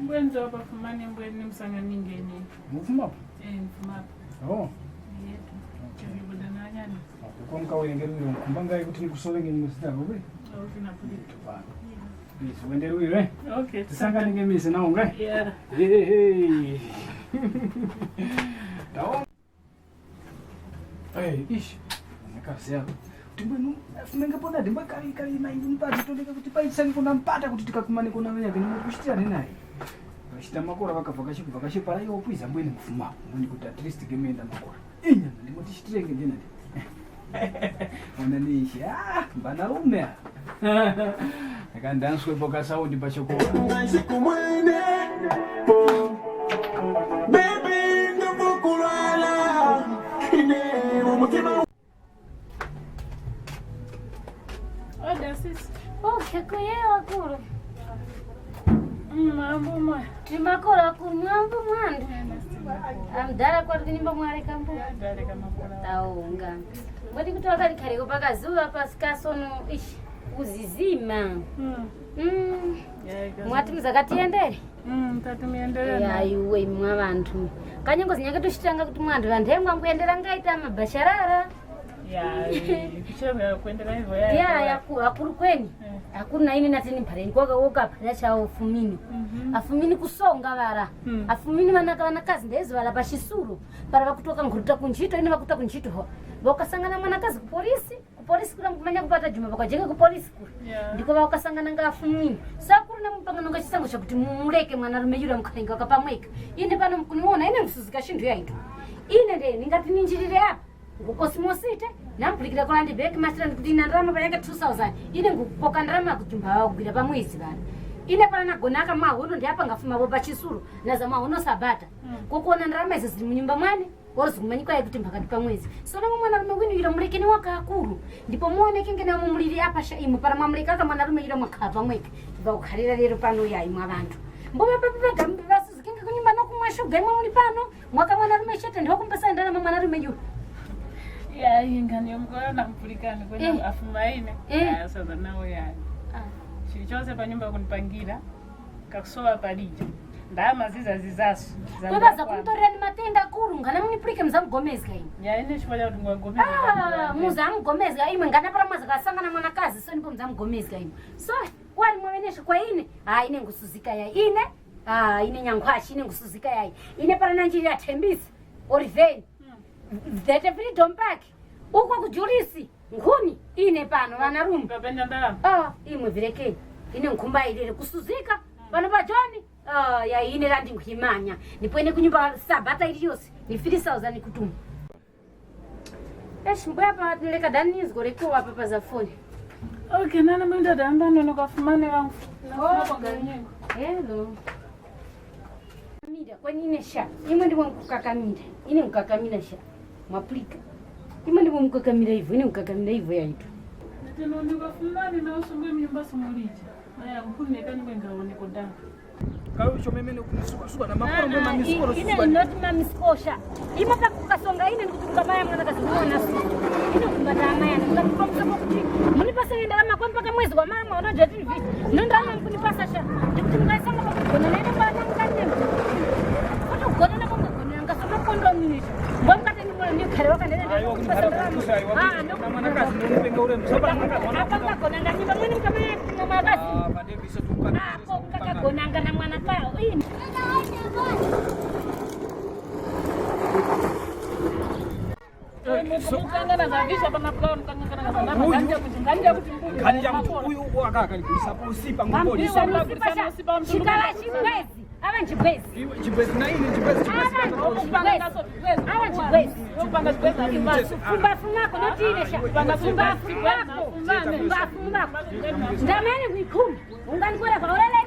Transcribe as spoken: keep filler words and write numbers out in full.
Mbwenzi wapafumane mbweni msanganingeni. Mufumapo? Eh, mfumapo. Oh. Yetu. Chivikudananyani. Kuko mkawerengero ilo nkhumba ngai kuti nikusolenga ni muzita lwe. Au tinapulika. Tupano. Yes, wendero ilo. Okay. Tisanganike mise nawo ngai. Yeah. Hey, hey. Tawo. Eh, ish. Nakazi yako. Kuti mbwenu, fumenga pona ndi mbwe kali, kali na inu mpati tondeka kuti paisani kuna mpata kuti tikakumane kuna mwenye kwenye kuchitira nenayi. Pachita makora vakavakashe kuvakashe para iwo kwiza mbwene mufuma. Mbwene kuti at least gemenda makora. Inya, ndimo tichitirenge ndina ndi. Ona nishi, ah, mbana lume. Kandanswe boka saundi pachokora. Nganji kumwene. Baby, ndikukulwala. Ine umutima. Oda sisi. Okay, kuyewa kulu. Mm, mambo mwa. Ni makolo akulu, mwambo mwandu. Amdala kwa kunyumba mwaleka mbu. Ndaleka makolo. Taonga. Ngoti kuti wakalikareko pakazuva pasika sono, ish, uzizima. Mm. Mm. Mwati mzakatiyendere? Mm, tati muyendere. Ya, iwe mwa ŵanthu. Kanyengo zinyake tuchitanga kuti mwandu ŵanthengwa nguyendera ngaita mabasharara. Ya, kuchemera kuendera hivyo ya. Ya, ya ku-, akuru kweni. Eh. Akuru na ine natini mphaleni kwaka woka phanya cha ufumini. Mhm. Afumini kusonga vara. Mm. Afumini vanaka vanakazi ndezi vara pa chisuru. Para vakutoka nkhuruta ku ntchito, ine vakuta ku ntchito ho. Vakasangana mwanakazi ku polisi. Ku polisi kula mkumanya kupata juma pakajenge ku polisi kula. Yeah. Ndiko vakasangana nga afumwini. Sakuru na mupangano nga chisango chakuti mumuleke mwanarume yura mukhalenga kapamweka. Ine pano mukuniona, ine nkusuzika chinthu yaito. Ine nde ningati ninjirire apa. Ku Cosmos City, nampulikira ku Land Bank, masira ndikuti ina ndarama payaka two thousand. Ine ngukupoka ndarama kujumba wagwira pa mwezi bana. Ine pano nagonaka mwa hono ndi apa ngafuma bo pa chisuru, na za mwa hono sabata. Mm. Kokuona ndarama izo zili mu nyumba mwane. Oro zikumanyikwa kuti mphakati pa mwezi. Sono mwe mwanarume winu yura mulekeni waka akuru. Ndipo muonekenge na mumuliri apa sha imwe para mwamulekaka mwanarume yura mwakhala pamweka. Tipa kukhalira lero pano ya imwe abantu. Mbume papi pagambi vasuzikenge kunyumba no kumwa shuga imwe muli pano. Mwaka mwanarume chete ndiwo kumpesa ndalama mwanarume yura. Ya inga ni mkoyo na mpulikani kwenda. Eh. Afuma ine. Eh. Ya sasa nawe ya. Ah. Chili chose pa nyumba kunipangira. Kakusowa palija. Ndama ziza zizaso. Kwebaza kumtorera ni matenda akuru, ngana munipulike muzamugomezga imwe. Ya, ine chifukwa chakuti ngwagomezga. Ah, muzamugomezga imwe, ngana para mwaza kasangana mwanakazi, so ndipo muzamugomezga imwe. So, kwali mwawenesha kwa ine? Ah, ine ngusuzika ya ine. Ah, ine nyankhwashi, ine ngusuzika ya ine. Ine para nanjirira thembisi, oriveni. Hmm. Thete Freedom Park. Uko kujulisi. Nkhuni, ine pano, ŵanarume. Kapenya ndalama. Ah, imwe virekeni. Ine nkhumba ilere kusuzika, pano pa John, ah, ya ine randi nkhimanya. Ndipo ine kunyumba sabata iliyose, ni three thousand kutuma. Esh, mbwe apa, nileka dani nizgo lekuwa apa pa za foni. Okay, nana mwenda damba nono kafumane wangu. Nafuna kwa nyengo. Hello. Kakamira, kweni ine sha. Imwe ndimwe mukukakamira. Ine mukakamira sha. Mwapulika. Imwe ndimwe mukakamira ivo, ine mukakamira ivo yaitu. Nati noni ukafumani na uso mwe mnyumba somulija. Maya nkhune kani mwe ngawone kodanga. Kayo chomemene kumisuka suka na makoro mwe mamisikoro suka. Ine not mamisikosha. Imwe pakukasonga ine ndikuti kukamaya mwana kazimuona. Ine kumbata amaya ndikuti kwa msoko kuti. Muni pasenge ndalama kwa mpaka mwezi wa mama unoja Nonda ana mkunipasa sha. Ndikuti mukasanga pakugona nene mwana mukatema. Kuti kugona nako mukagona ngasono kondo mini. Mbo mukati ni mwana ni khale wakandene. Ayo kunipasa kusa ayo. Ah, no. Na mwana kazi ni mpenga ule msaba mwana kazi. Apa mukagona nganyimba mwini mkamaya kuna makazi. Ah, pande bisa tukana. Ah, ko mukagona ngana mwana kayo. Ii. Nkhani yakuti uyu uko akaka kulisapo usipa ngongole. Chikala chibwezi. Ava njibwezi. Iwe chibwezi na ine chibwezi chibwezi. Ava njibwezi. Ava njibwezi. Fumba fumako notine sha. Fumba fumako. Fumba fumako. Ndamene kuikhuma. Unganigwera pa ulele.